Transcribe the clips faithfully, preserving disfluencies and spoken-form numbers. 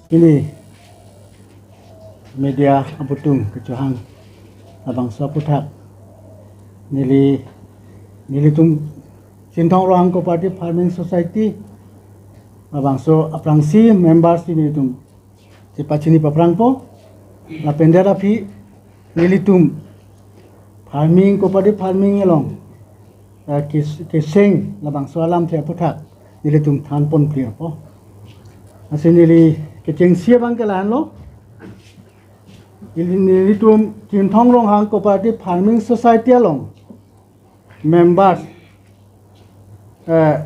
Pini media abutung kechohang labangso aputhak neli, nelitum Chinthong Ronghang Cooperative Farming Society labangso aphrangsi members nelitum chepachini paphrangpo. Lapen det aphi nelitum farming, cooperative farming along, eh, kes-, keseng labangso alamthe aputhak nelitum thanpon clear po. Lasi neli kechengsi abang ke lahenlo. Neli, nelitum Chinthong Ronghang Cooperative Farming Society along members, eh,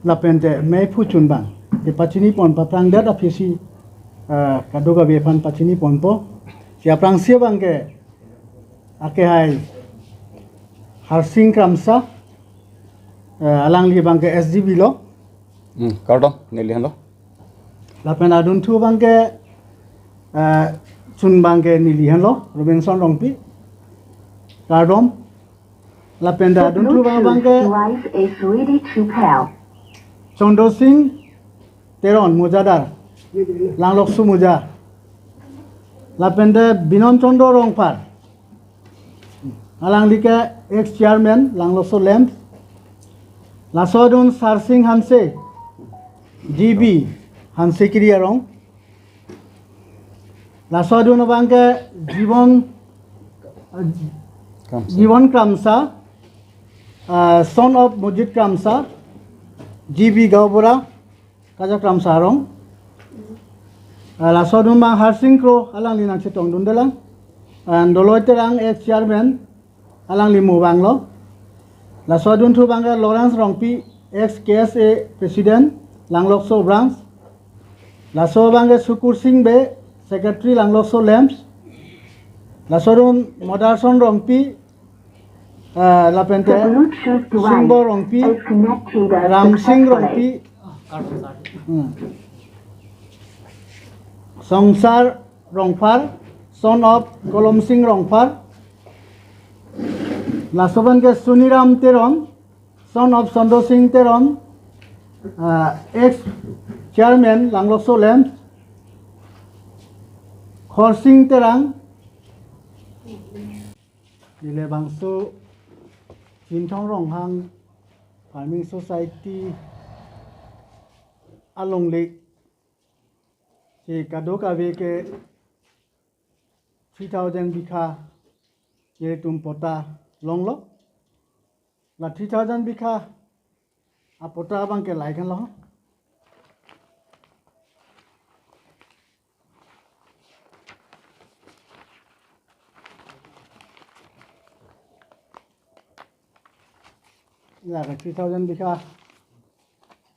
lapen te mei phuchun abang chepachini pon paphrang det aphisi, eh, kadokave aphan pachini ponpo. Si aphrangsi abang ke akehai Harsing Kramsa, eh, alangli abang ke S D B lo. Hmm, kardom, neli henlo. Lapen adunthu abang ke, eh, chun abang ke neli henlo, Robinson Rongpi. Kardom. Lapen te adunthu abang, abang ke, device is ready to pair. Chandra Singh Teron, Mojadar, Langlokso Moja. Lapen te Binon Chandra Rongphar, alangli ke ex chairman, Langlokso Lamps. Laso adun Sarsing Hanse, G B, Hansekiri arong. Laso adun abang ke Jibon, Kramsa. Jibon Kramsa, ah, son of Mojit Kramsa, G B Gaonbura, Kajak Kramsa arong. Ah, laso adun abang Harsing Kro, alangli nangchetongdunde lang. And Doloi Terang, ex chairman, alangli mo abang lo. Laso adunthu abang ke Lawrence Rongpi, ex K S A president, Langlokso branch. Laso abang ke Sukur Singh Bey, secretary, Langlokso Lamps. Laso adun Modarson Rongpi, eh, lapen te, the Bluetooth device, Singbo Rongpi, is connected Ramsing successfully. Rongpi, hmm, Songsar Rongphar, son of Kolom Singh Rongphar. Laso abang ke Suniram Teron, son of Chandra Singh Teron, ah, ex chairman, Langlokso Lamps. Khorsing Terang. Neli labangso Chinthong Ronghang Farming Society alongle si kadokave ke three thousand bigha nelitum patta longlo. La three thousand bigha apatta abang ke lahai henlo. La ke three thousand bigha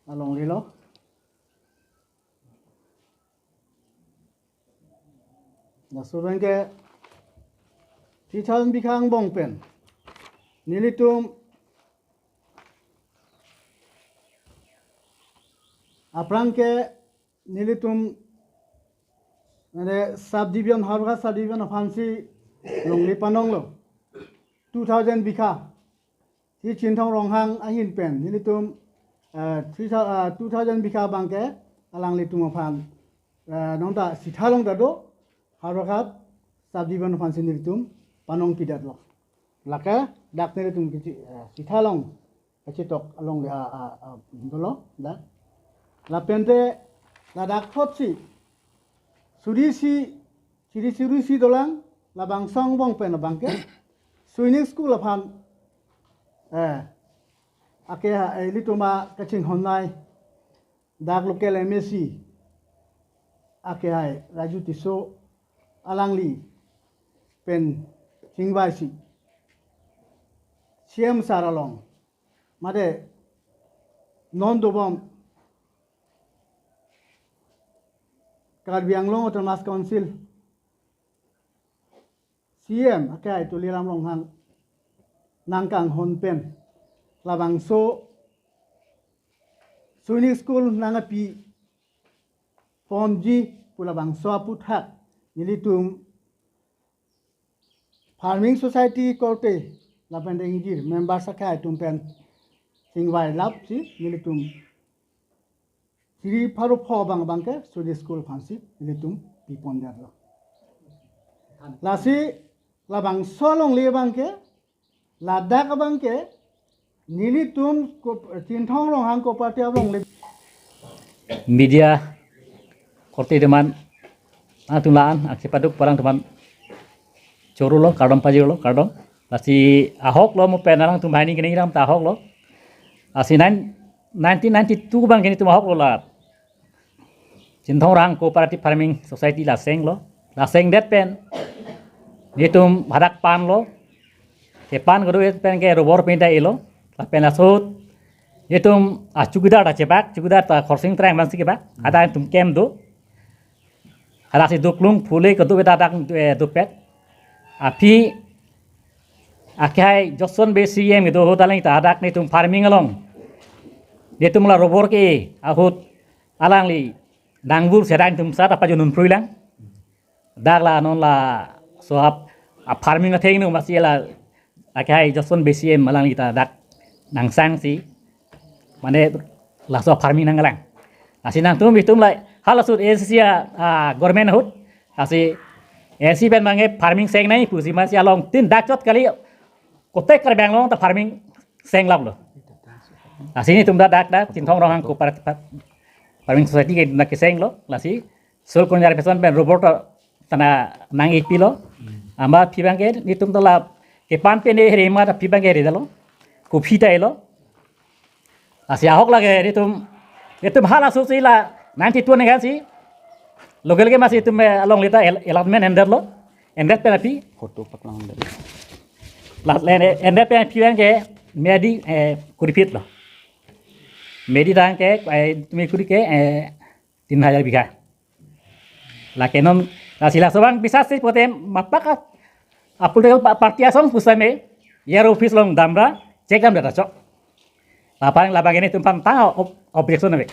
alongle lo. Laso abang ke three thousand bigha angbong pen nelitum aphrang ke nelitum, mane, subdivision, Howraghat subdivision aphansi longle panonglo two thousand bigha. Hi Chinthong Ronghang ahin pen nelitum, eh, three thou-, eh, two thousand bigha abang ke alanglitum aphan, eh, nonta sitha along ta do, Howraghat subdivision aphansi nelitum panongpidetlo. Lake dak nelitum kichi, eh, sitha along kachetok alongle, ah, ah, ah, dolo, dak. Lapen te ladak thotsi suri isi, suri isi, suri isi dolang, labangso angbong pen abang ke Sainik School aphan, eh, ake, eh, ilitum akachinghonnei dak local M A C akehai Raju Tisso alangli pen chingvaisi C M sir along, mate non dobom Karbi Anglong Autonomous Council C M akehai Tuliram Ronghang nangkanghon pen labangso Sainik School nangpi ponji pu labangso aputhak nelitum Farming Society korte lapen te ingjir members akehai atum pen chingvai lapsi nelitum tri pharo pho abang abangke Sunday school aphansi nelitum pipon detlo. Lasi labangso alongle abangke, ladak abangke nelitum ko-, Chinthong Ronghang Cooperative alongle. Media korte atum an, atum la-an, aksi paduk parang atum an choro lo, kardom pajirlo, kardom. Lasi ahok lo mo pen alangtum banghini kene iram ta ahok lo. Lasi nine, nineteen ninety-two abangke nelitum ahok lo la Chinthong Ronghang Cooperative Farming Society la senglo. La sengdet pen nelitum hadak panlo. Kepan kedo pen ke robor pinta elo. Lapen laso ahut nelitum a chowkidar ta chebak, chowkidar ta Khorsing Terang abangsi kebak. Hadak nelitum kem do. Hadak si duklung phule kedo beta dak, eh, dopet. Aphi akhai Johnson Bey C E M kedo ahut alang ta hadak nelitum farming along nelitum la robor ke ahut alangli nangbur sedang tum sat apa junun pruilang. Dak la non laso ap, a farming atheng nu masi la akhai Johnson Bey C E M alangli ta dak nangsangsi, mane laso farming nanglang. Lasi nangtum itum la halaso A N C C a, a, government ahut. Lasi A N C C pen abangke farming seng nangji pusi masi along tin dak chot kali kote Karbi Anglong ta farming seng lap lo. Lasi nelitum dak dak dak Chinthong Ronghang Cooperative Farming Society ke dak kesenglo. Lasi Soil Conservation pen robor ta tana nang-ipilo. Amba aphi abangke nelitum ta la kepan pen ne here ma ta aphi abangke here detlo. Kophi ta elo. Lasi ahok lake nelitum, nelitum halaso si la ninety-two ningkan si local ke masi nelitum, eh, alongle ta al-, allotment endetlo. Endet pen aphi photo paklang det. La, le, endet pen aphi abangke medi, eh, kuri feet lo. Medi tang ke, eh, tumi kuri ke, eh, tin hajar bigha. Lake non, lasi laso abang bisas si pote mapak a, a political pa-, party asong pusitame, E R O office along damra, check damra ta chok. Lapen labang ini tum pantang ob-, objection ave.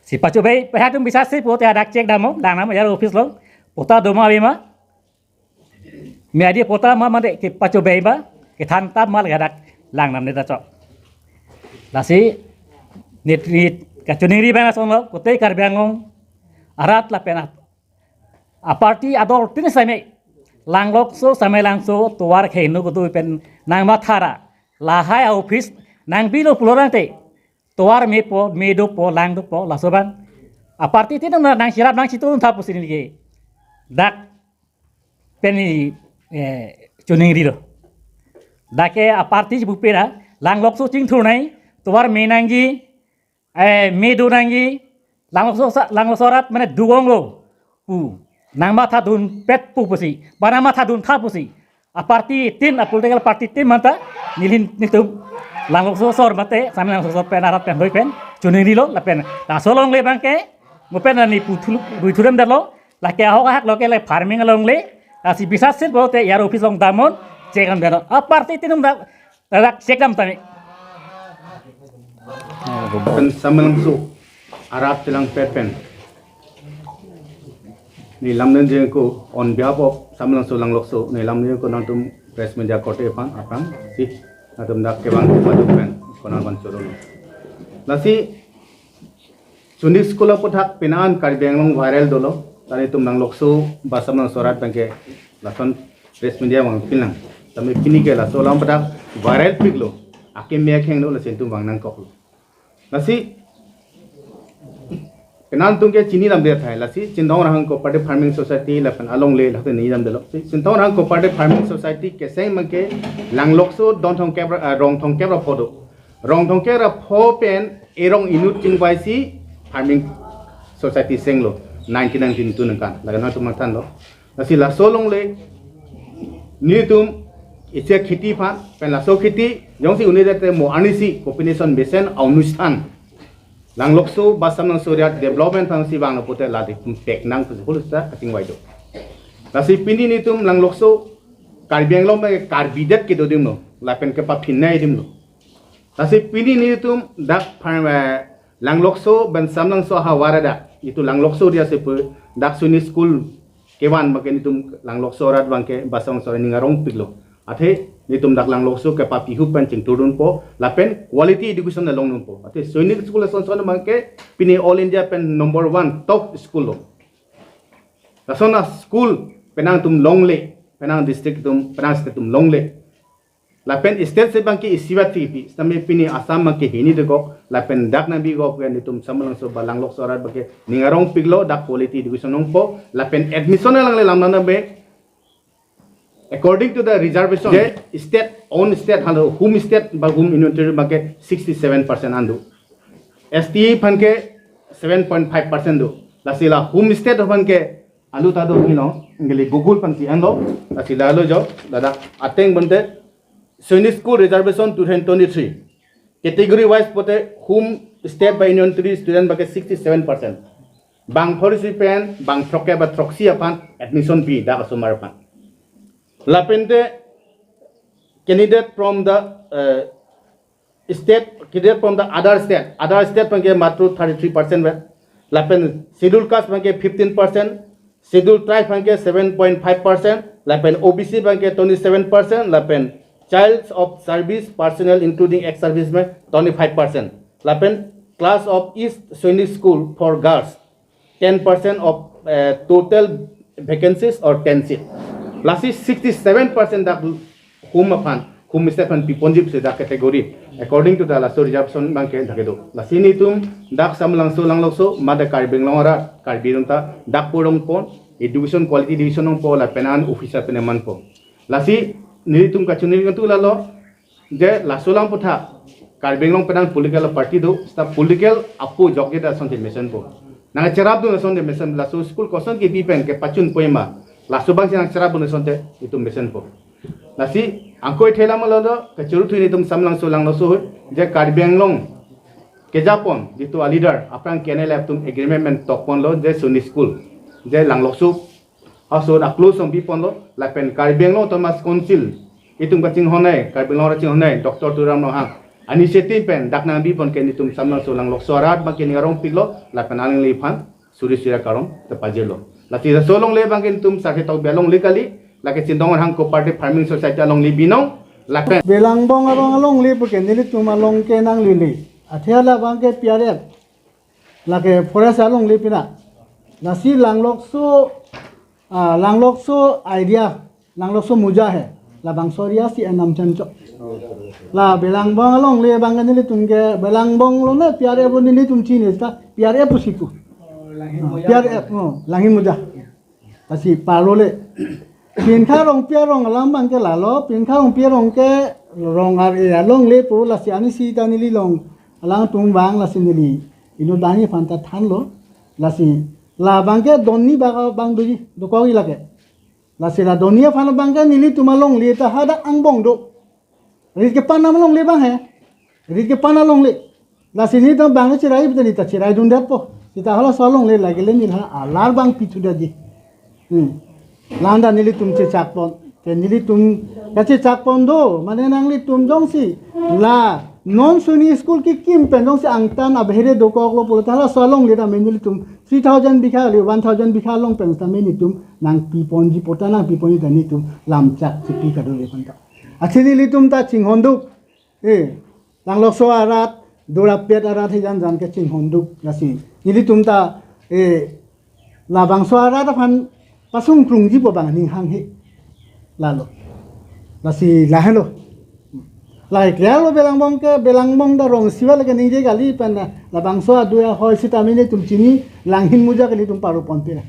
Si pachobei, pehak tum bisas si pote hadak check damnon, langnam E R O office along, pota doma ave ma, medi pota ma mane kepachobei ba, kethan tap ma lake hadak langnam ne ta chok. Lasi nit nit kachiningri abang asonlo, kote Karbi Anglong arat lapen a, a party ador tin same, Langlokso Samelangso tovar kheno kedo pen nangmatha ra, lahai a office nangbilo pulo tangte, tovar mepo, me dopo, lang dopo, laso abang a party tin nang, nangcherap nangchitu tha pusi neli ke dak pen neli, eh, chiningrilo. Dak ke a party si pupe ra, Langlokso chingthur nangji, tovar me nangji, eh, me do nangji, Langlokso sa-, Langlokso arat mane dugong lo pu, nangmatha dunpet pu pusi, ba nangmatha duntha pusi, a party tin, a political party tin manta neli, nelitum Langlokso asor mate, Samelangso asor pen arat pen hoi pen chiningrilo lapen laso alongle abangke mo pen ani pu thulu, rui thurem detlo, lake ahok ahak lo ke le farming alongle, lasi bisas si pote E R O office along damnon, check dam detlo. A party tin atum dak, dak check dam tame. Pen Samelangso arat chelang pet pen neli lamnang jengko on behalf of Samelangso Langlokso, neli lamnang jengko nangtum press media korte aphan aphrang si nangtum dak kevang kepaduk pen konat van choro. Lasi Sunday school aputhak pini an Karbi Anglong viral dolo. Tari tum Langlokso ba Samelangso arat abangke lason press media vangpinlang. Tame pini ke laso alam aputhak viral piklo. Akeme akhenglo, lasi nelitum vang nangkoklo. Lasi pini an nelitum ke chini damde tahai. Lasi Chinthong Ronghang Cooperative Farming Society lapen alongle lake neli damdelo. Si Chinthong Ronghang Cooperative Farming Society keseng abangke Langlokso don thomkep ra, ah, rong thomkep ra pho do. Rong thomkep ra pho pen erong inut chingvaisi farming society senglo nineteen ninety-two ningkan. Lake nangtum mathanlo. Lasi laso alongle nelitum isi kheti aphan, pen laso kheti jongsi un-e det te mo arnisi kopine ason mesen a-onusthan Langlokso ba Samelangso area development aphansi vanglo pote la nelitum pek nang pusi hulusa kachingvai do. Lasi pini nelitum Langlokso Karbi Anglong abang Karbi det kedo adim lo, lapen kepaphin nai adim lo. Lasi pini nelitum dak phan, eh, Langlokso pen Samelangso ahavar adak, itum Langlokso area si pu dak Sunday school kevan abangke nelitum Langlokso arat abangke ba Samelangso arat ning arong piklo. Athe Netum dak Langlokso kepapihup pen chingthurdunpo, lapen quality education along nungpo. Ate Sainik School ason son abangke pini All India pen number one top school lo. Lason a-school penang atum longle, penang district atum, penang state atum longle. Lapen state si abangke isivat tipi, sitame pini Assam abangke hini dekok, lapen dak nangbi kok ke netum Samalangso ba Langlokso arat abangke ning arongpiklo, dak quality education nungpo, lapen admission alangle lam nana be, according to the reservation, je state, own state, halo home state ba home union territory abangke sixty-seven percent an do. S T aphan ke seven point five percent do. Lasi la home state aphan ke alu ta do hini lo, neli Google aphan si an lo, lasi lalo jo, ladak ateng bonte, Sainik School Reservation two thousand twenty-three. Category wise pote home state ba union territory student abangke sixty-seven percent. Bang throksi pen, bang throkkep ba throksi aphan admission pi dak asomar aphan. Lapente candidate from the, uh, state, candidate from the other state, other state abangke matro thirty-three percent vet. Lapen Scheduled Caste abangke fifteen percent, Scheduled Tribe abangke seven point five percent, lapen O B C abangke twenty-seven percent, lapen Child of Service Personnel including ex-servicemen twenty-five percent. Lapen class of East Sainik School for girls, ten percent of, eh, total vacancies or ten seat. Lasi sixty-seven percent dak home aphan, home state aphan piponji pusi dak category according to the laso reservation abangke dak do. Lasi netum dak Samalangso Langlokso mate Karbi Anglong arat, Karbi arat ta dak porong pon, education quality education nungpo lapen an officer pen manpo. Lasi netum kachiningri kangtung lalo, je laso alam aputhak Karbi Anglong penang political party do, seta political apo jokje ta asonte mesenpo. Nangcherapdun asonte mesen, laso school koson kepi pen kepachunpo ma, laso abangsi nangcherapdun asonte netum mesenpo. Lasi angkoi thela malo do, kachuru thu netum Samalangso Langlokso ahut, je Karbi Anglong kejapon, jitu a leader, aphrang K N L F atum agreement pen tokponlo, je Sainik School, je Langlokso ason a-close song biponlo, lapen Karbi Anglong Autonomous Council, itum kachinghonnei, Karbi Anglong kachinghonnei, Doctor Tuliram Ronghang initiative pen dak nangbipon ke netum Samalangso Langlokso arat abangke ning arongpiklo, lapen alangliphan suri suri akarom ta pajirlo. Lasi laso alongle abangke netum sarhe tok bi alongle kali, lake Chindong Arhang Cooperative Farming Society alongle binong, lapen Belangbong arong alongle puke nelitum along ke nanglele. Athe la abangke P R F, lake forest alongle pina. Lasi Langlokso, ah, Langlokso area, Langlokso muja he. Labangso area si enam chancho. La Belangbong alongle abangke nelitum ke Belangbong lone P R F lo nelitum chini ta P R F pusi pu. Ah, P R F, oh, Langhin muja. Lasi parlole. Pinkha Rongpi arong alam abangke lalo, Pinkha Rongpi arong ke rong ar-e alongle pu, lasi ani sita neli long alangtum vang, lasi neli inut banghini aphan ta thanlo, lasi la abangke don ni bak bang doji, dokokji lake. Lasi la don ni aphan abangke nelitum alongle ta hadak angbong do. Rit kepan alongle abang he. Rit kepan alongle. Lasi netum abang cheraidun, neta cheraidundetpo. Sita halaso alongle lagile neli ha alar bang pithu daji. Hmm. La-an ta nelitum chechakpon. Te nelitum kachechakpon do, mane nanglitum jongsi la non Sainik School kekim pen jongsi angtan abhere dokoklo pulote halaso alongle tame nelitum three thousand bigha le one thousand bigha along pen tame netum nangpiponji, pota nangpiponji ta netum lamchak chipi kado le panta. Athe nelitum ta chinghonduk, eh, Langlokso arat, Durapet arat he jan jan ke chinghonduk, lasi nelitum ta, eh, labangso arat aphan pasung krungji pu abang aning hanghe. Lalo. Lasi lahelo. Lahai clear lo Belangbong ke, Belangbong ta rong siwa lake ningje kali pen labangso adui ahoi sitame netum chini, Langhin muja ke netum paruponpe.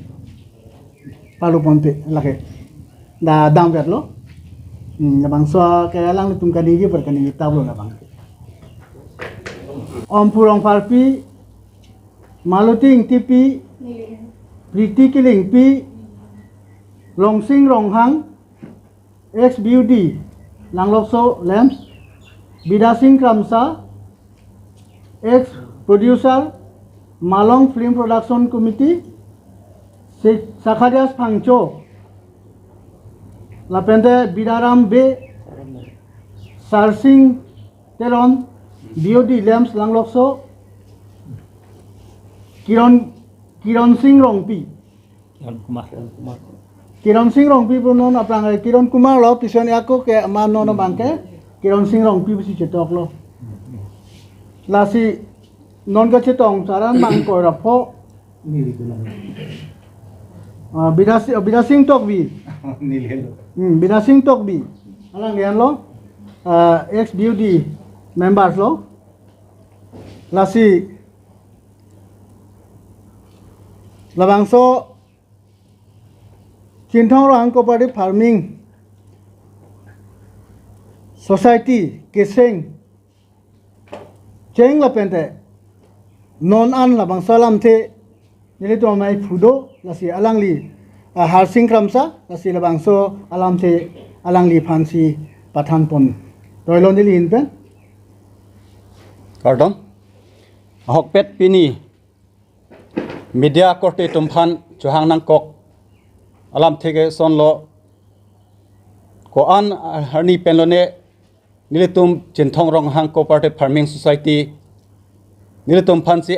Paruponpe lake. Da damvetlo. Hmm, labangso ke alanglitum kaningje per kaningje taulo labang. Omphu Rongpharpi, Maloti Ingtipi, Priti Killingpi, Longsing Ronghang, ex B U D, Langlokso LAMPS, Bidya Sing Kramsa, ex producer, Malong Film Production Committee, Zacharias Phangcho, lapente Bidaram Bey, Sarsing Teron, B U D LAMPS Langlokso, Kiron, Kironsing Rongpi. Kiron Kumar. Kiron Sing Rongpi pu non aphrang, eh, Kiron Kumar lo, pison ako ke ama non abang ke Kiron Sing Rongpi pusi chetoklo. Lasi non kachetong aran abang ke rapho, ah, Bidya Si-, Bidya Sing Tokbi. Nilhelo. Hmm, Bidya Sing Tokbi. Alang lian lo, ah, ex B U D members lo. Lasi labangso Chinthong Ronghang Cooperative Farming Society keseng cheng lapente non an labangso alamthe nelitum amei phudo, lasi alangli, ah, Harsing Kramsa, lasi labangso alamthe alangliphansi pathanpon roilo neli ahin pen. Kardom. Ahokpet pini media korte atumphan chohang nangkok alamthe ke sonlo, ko-an arni pen lone nelitum Chinthong Ronghang Cooperative Farming Society nelitumphansi